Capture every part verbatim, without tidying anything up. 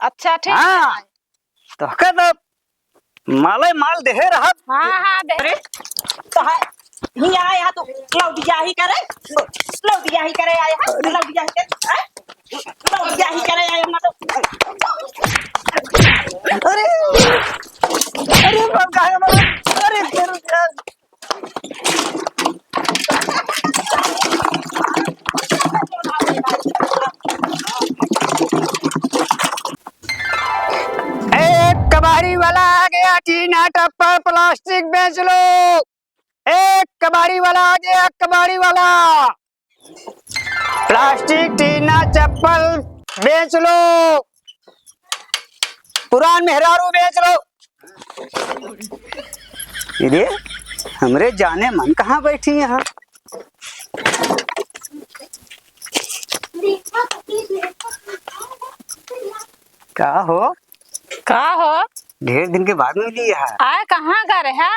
अच्छा, ठीक हाँ। है। तोहका तो माले माल देहे रहत। हाँ, हाँ, दे। अरे, तो है, हियाँ आया तो लौटिया ही करे, लौटिया ही करे आया है, अरे। लौटिया ही करे, हैं? लौटिया ही करे आया, मतलब। अरे, अरे, बाप का है, बाप? अरे, तेरे, ए, कबाड़ी वाला आ गया, टीना टप्पर प्लास्टिक बेच लो। ए, कबाड़ी वाला आ गया, कबाड़ी वाला। प्लास्टिक, टीना, चप्पल बेच लो, पुरान मेहरारू बेच लो। अरे, हमरे जाने मन कहाँ बैठी यहाँ? का हो? का हो? ढेर दिन के बाद मिली है। आय, कहाँ गा रहे हा?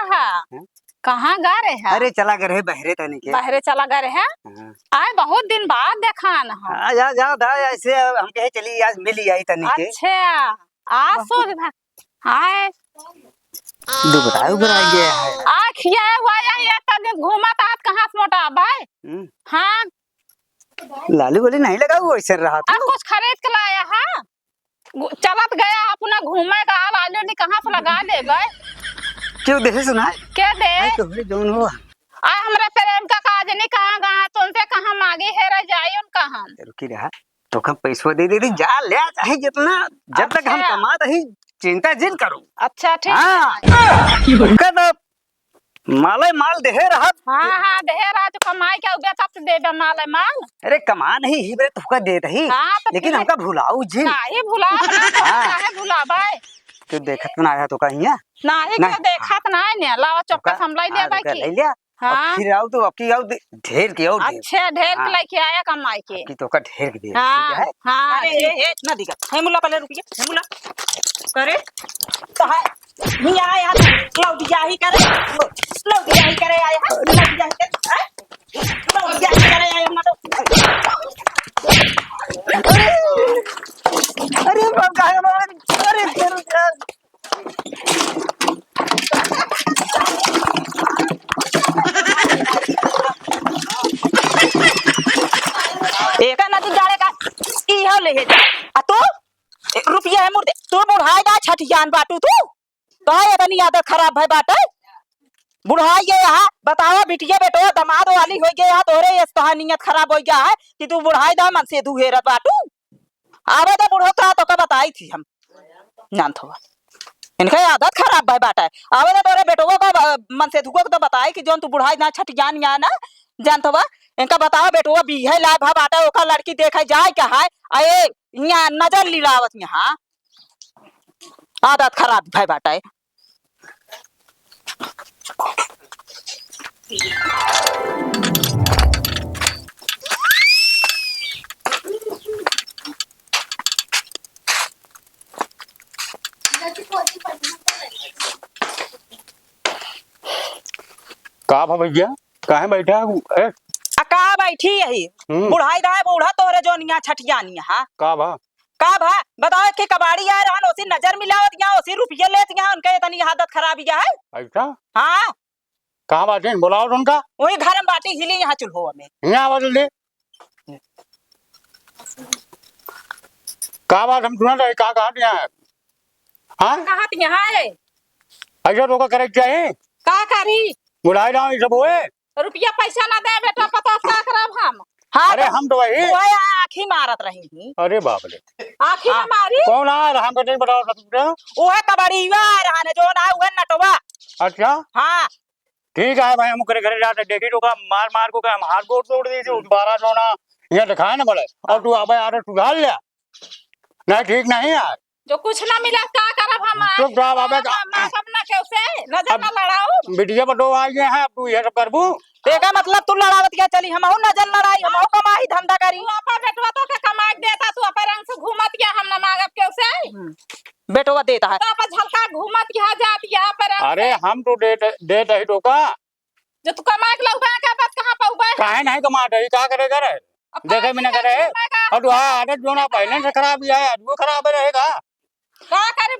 हैं? कहाँ गा रहे हा? अरे, चला गा रहे बहरे तनी के। बहरे चला गा रहे हा? हाँ। आय, बहुत दिन बाद देखान हा। हाँ, जा, जा, दा, ऐसे हम कहे चली आज मिली आई तनी के। अच्छा, आज बहुत सोच भा-, आय। दुबराए उबराए गया है। आ खियाए हुआ या ये तनी घूमत आत कहाँ से मोटा भाई? हम्म। हाँ। लाली वाली नहीं लगा, वो ऐसे रहा था। आ, कुछ खरीद के लाया हा? गु-, चलत गया अपना घूमे का, लाली वाली कहाँ से लगा लेबे? क्यों देहे सुनाए? के दे? आय तोहरे जौन हो। आ, हमरा प्रेम का काज नहीं कहाँ गा, तुमसे कहाँ मांगी है, रह जाई उनका हम। रुकी रहा, तोका पैसवा दे दे, जा ले, चाहे जितना, जब तक हम अच्छा। कमात ही, चिंता जिन करो। अच्छा, ठीक हाँ। है। उनका तो माले माल देहे रहत। हाँ, हाँ, देहे रहत, कमाई के उबे तब से देबे माले माल। अरे, कमा नहीं, ही बरे तोका देत ही। हाँ, तो लेकिन फिर हमका भुलाऊ जिन। नहीं, भुलाओ ना, तो हाँ। काहे भुलाबे? तू देखत ना आया तो कहिया? नहीं, नहीं। क्यों देखत ना है ने? लावा चौका तोका, हम लाई हाँ, लेबे तोका की। ले लिया। हाँ। अब फिर आओ तो अबकी आओ दे-, ढेर के आओ ढेर। अच्छा, ढेर के हाँ। लेके आया कमाई के। अबकी तोका ढेर के दे, हाँ, ठीक है? हाँ, अरे, ठीक। ए, ए, ना दिखा। हे मुला पहले रुकिए, हे मुला। करे, तो है, नहीं आया, लौटिया ही करे, लौटिया ही करे आया है, लौटिया ही करे, हैं? लौटिया ही करे आया, मतलब। अरे, अरे, बाप का है, बाप, अरे, अरे, अरे। एका ना तू जाने का, ई हो ले हे। आ तू? ए, रुपया है मुर्दे, तू बुढ़ाई ना छठियान बाटू तू? तो है इतनी आदत खराब है बाटे? बुढ़ाई ये यहाँ, बतावा बिटिया बेटो, दमाद वाली हो गया है, तोरे ये तोहार नियत खराब हो गया है कि तू बुढ़ाई दा मन से दुहेरत बाटू। आवे दे बुढ़ो का, तोका बताई थी हम। जानत हवा। इनका आदत खराब भई बाटे। आवे दे तोरे बेटवा का, अ, मन से धुको के तो बताई कि जौन तू बुढ़ाई ना छठियान या ना, जानत हवा। इनका बतावा बेटवा बीहे लायक भा बाटे, ओका लड़की देखे जाए का है? आ ए, यहाँ नजर लिलावत यहाँ। आदत खराब भई बाटे। का भा भैया, काहे बैठा है? ए? आ का बैठी यही? हम्म। बुढ़ाई दाए बूढ़ा तोहरे जोनिया छठियानिया, हाँ? का भा? का भा? बताओ, एक कबाड़ी आए रहन, ओसी नजर मिलावत यहाँ, ओसी रुपये लेत यहाँ, उनके इतनी आदत खराब ही है। अच्छा? हाँ। कहाँ बाटे? बुलाओ तो उनका। वही घर में बाटी हिली यहाँ चूल्हो में। यहाँ आवा जल्दी। का बात हम सुनत रहे, का कहत यहाँ है? हाँ? कहत यहाँ है। ऐसा तो का करे के चाही? का करी? बुढ़ाई दाए ई सब होए। रुपया पैसा ना दे बेटा, पता का करब हम? हाँ, अरे तो हम तो वही। वही आँखी मारत रही ही। अरे बाप रे। आँखी हाँ। ना मारी? कौन आ रहा हमको नहीं बताओ ससुर? वह कबड़िया आ रहा ने, जो ना वह नटवा। अच्छा। हाँ। ठीक है भाई, हम ओकरे घरे जाते, देखी तो का मार मार को का हम हाथ गोड़ तोड़ दी थी, बारह सौ ना, यहाँ दिखाए ना बोले। और तू आवे आदत सुधार लिया। नहीं, ठीक नहीं है। जो कुछ ना मिला, का करब हम? चुप रहो, अबे का माँ, माँ, सब ना केहू से नजर अब ना लड़ाओ। बिटिया बटो आ गए हैं, अब तू ये सब करबू? तो एका मतलब तू लड़ावत क्या चली, हमहू नजर लड़ाई, हमहू कमाई धंधा करी। तू अपन बेटवा तो के कमाई देता, तू अपन रंग से घूमत क्या, हम ना मांगब केहू से। हम्म, बेटवा देता है। तो अपन झलका घूमत क्या जात यहाँ पर रंग अरे से? हम तो देत, देत ही तो का? जो तू कमाए के लउबे, का बात कहाँ पाउबे? काहे नहीं कमात है, का करे करे? अब देखे काहे बिना नहीं करे? कमाए का? और तू, हाँ, आदत जो ना पहले से खराब ही है, आज वो खराब रहेगा।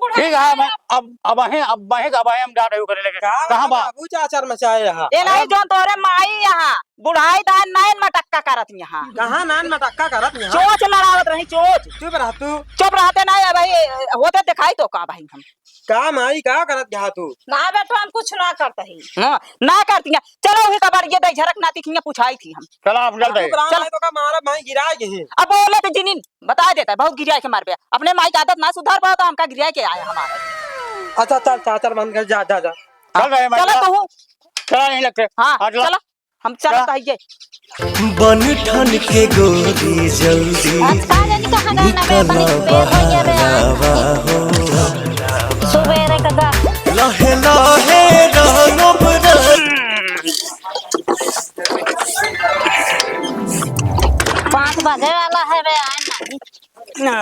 ठीक है, मैं अब, अब अहें, अब अहें, अब अहें हम जा रहे हो करे लेके। का कहाँ बा? बाबू चाचर मचाए यहाँ। ए नहीं, अरे जौन तोरे माई यहाँ, बुढ़ाई दान नाइन मटक्का करत यहाँ। कहाँ नाइन मटक्का करत यहाँ? चोच लड़ावत रही, चोच। चुप रह तू। चुप रहते नहीं, अब भाई होते दिखाई तो का भाई हम। का माई, का करत यहाँ तू? ना बेटो, हम कुछ ना करत ही। हाँ, ना करती हैं। चलो, वही कबाड़ ये दे झरक नाती खिया पुछाई थी हम। चलो, आप चल रहे। चलो। तो का मारा भाई गिरा गए हैं। अब बोले तो जिनिन, बता देता है, बहुत गिरिया के मार पे। अपने माई के आदत ना सुधार पाओ तो हमका गिरिया के आया हमारे। अच्छा, चल, चाचर बंद कर, जा, जा, जा। चल रहे हैं, चलो मैं तो हूँ। चला यहीं लगते। हाँ, हट ला। चलो, हम चलत चला। हइये। बन ठन के गोरी जल्दी आज का जानी कहाँ जाना बे, निकल बड़ी बेर हो गया बे। बहरावा हो। सुबेरे का गा- लहे लहे रहनो बरन। पाँच बजे वाला है बे, आए नहीं। आ,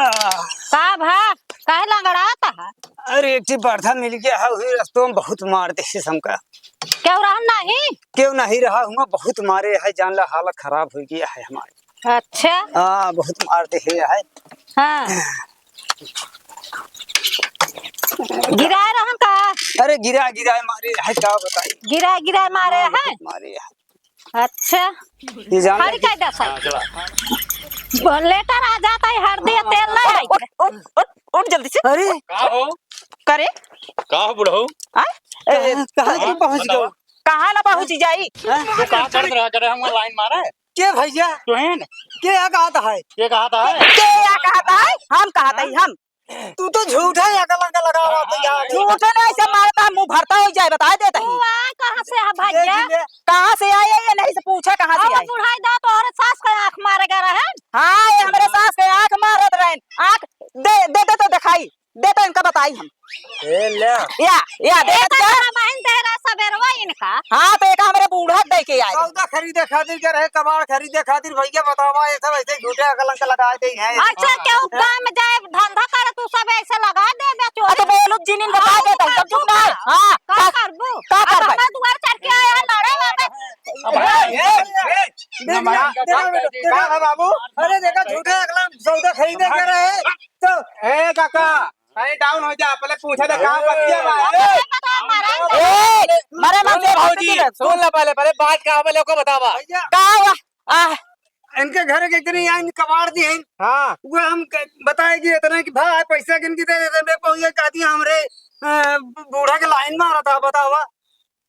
आ। का भा, काहे लंगड़ात है? अरे, एक ठे बर्धा मिल गया है, वही रस्तों में बहुत मार दे हमका। केहू रहन नहीं? केहू नहीं रहा हुआ, बहुत मारे है, जान ला हालत खराब हो गया है हमारी। अच्छा। हाँ, बहुत मार दे है। हाँ। गिराए रहन का? अरे, गिरा गिरा मारे है, का बताई? गिरा गिरा मारे हाँ, है? बहुत मारे है। अच्छा। ये जान हरी ले। कायदा से। हाँ, चला। लेटर आ जाता है, हर दिया तेल नहीं आई। उठ, उठ, उठ, उठ जल्दी से। अरे। का हो? करे? का हो बुढ़ऊ? आय? ए, कहाँ, कहाँ तू पहुँच गयो? कहाँ ना पहुँच जाई? हाँ? तू का करत रहा, करे हम लाइन मारे? के भैया? तू है ना? के या कहत है? के कहत है? के या कहत है? हम कहत है, हम। तू तो झूठा ही अकल, अकल लगावा तो यार। झूठे नहीं से मारता, मुँह भरता हो जाए, बता देता ही। तू आ कहाँ से है भैया? देख ले। कहाँ से आए, ये नहीं से पूछा कहाँ से अब आए। बुढ़ाई दा तो और सास का आँख मारे गए रहे। हाँ, ये हमरे सास के आँख मारत रहे। आँख दे, दे, दे तो दिखाई, दे तो इनका बताई हम। ए, ले। या, या, दे एका तो क्या? तो बहिन दे रहा सबेरवा इनका। हाँ, तो एका हमरे बूढ़ा दे के आए। सौदा खरीदे खातिर के रहे, कबाड़ खरीदे खातिर, भैया बतावा, ये सब ऐसे झूठे अकलंक लगा दे हैं। अच्छा, हाँ। केहू गाँव में जाए, धंधा करे, तू सब ऐसे लगा दे बे चोरी। अच्छा, बोलो, जिनिन बता हाँ, देता हूँ, सब चुप ना है। हाँ, का का, करबू? का अब करबे? हमारे दुआर चढ़ के आया है, लड़े बाबे। अब ए, ए, ए, देख ना, लिया, मारा, देखा, का, देखा, का है बाबू? अरे देखा, झूठे अकलंक सौदा खरीदे के रहे, तो ए काका, अरे डाउन हो जा, पहले पूछा था, कहाँ बतिया बा? ए, ए, मरे मन से सुन भौजी, भौजी, सुन ले पहले, पहले बात का, पहले ओको बतावा। भैया। का हुआ? आ। इनके घर के इतने यहाँ कबाड़ दी हैं। हाँ। वो हम क-, बताए कि इतने कि भाई पैसा किन की दे देते, मैं पहुँच गया, कहती हमरे, अ, बूढ़ा के लाइन मारा था, बतावा।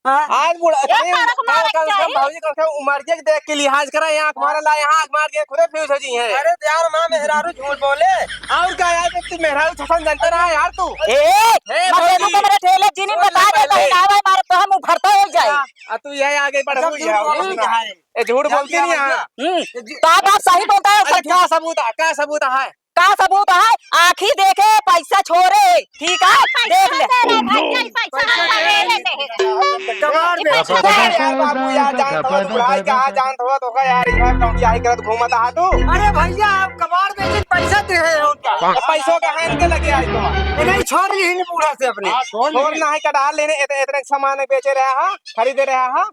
हाँ? आज बुढ़ा, ये अरे, तारक कम, मारे कम से कम चाहिए। भौजी, कम से कम उमरिया के देख के लिहाज करा, यहाँ आँख मारे ला, यहाँ आँख मार के खुदे फ्यूज हो जी हैं। अरे यार, माँ मेहरारू झूठ बोले। और का यार, तू मेहरारू छछन जनता रहा यार तू। ए, ए, मत दे तू भौजी। तो मेरे ठेले जिनिन सुन बता ले देता है, पहले। ना भाई मारे तो हम उभरता हो जाए। आ, आ, तू ये आगे बढ़ जब हुई झूठ है, बोलती हम्म। है। ए, झूठ जब बोलती क्या नहीं है। भैया? हम्म, तो आप, आप सही बोलता है, अच्छा, सही। का सबूत है? का सबूत है? का सबूत है? आँखी देखे, पैसा छोड़े, ठीक है? पैसा देख ले। दे रहे भाई, पैसा पैसा हम दे रहे हैं। कबाड़ बेच पैसा दे रहे। यार बाबू, यार जानत हो, बुढ़ाई कहाँ जानत हो, तो का यार, इधर टौंकी आई करत घूमत आ तू। अरे भैया, आप कबाड़ बेच पैसा दे रहे हो उनका। तो पैसों का है इनके लगे आई तो। ये नहीं छोड़ ली इन बूढ़ा से अपने। हाँ, छोड़ ली। छोड़ ना है, कटा लेने, इतने, इतने सामान बेचे रहा है, खरीदे रहा है।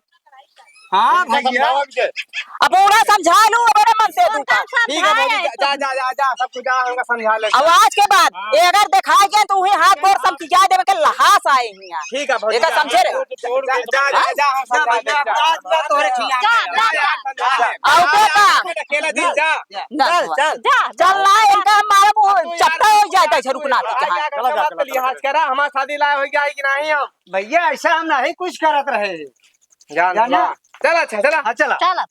हाँ भैया। अब ओरा समझा लू, ओरे मन से तू का। ठीक है भौजी, जा, जा, जा, जा, जा, सब कुछ जा, हमका समझा ले। अब आज के बाद हाँ। ये अगर देखा गया तो वही हाथ गोड़ समझा देवे के लहास आए हियाँ। ठीक है भौजी, एका जा, समझे रे? जा, जा, जा, जा, हम जा समझा भैया, देंगे, जा। आज बात तोहरे खिलाफ जा, है। जा, जा, जा। आओ तो का? अकेला दिन जा। ना चल, हुआ। चल। जा, चल ना, इनका हमारा मुँह चपटा हो जाता है, झरुक ना चला, चला, चला, चला। लिहाज करा, हमार शादी लायक हो गया है कि नहीं हम? भैया, ऐसा हम नहीं कुछ करत रहे। जान जाना? ला। चल, अच्छा, चला। हाँ, चला। चला।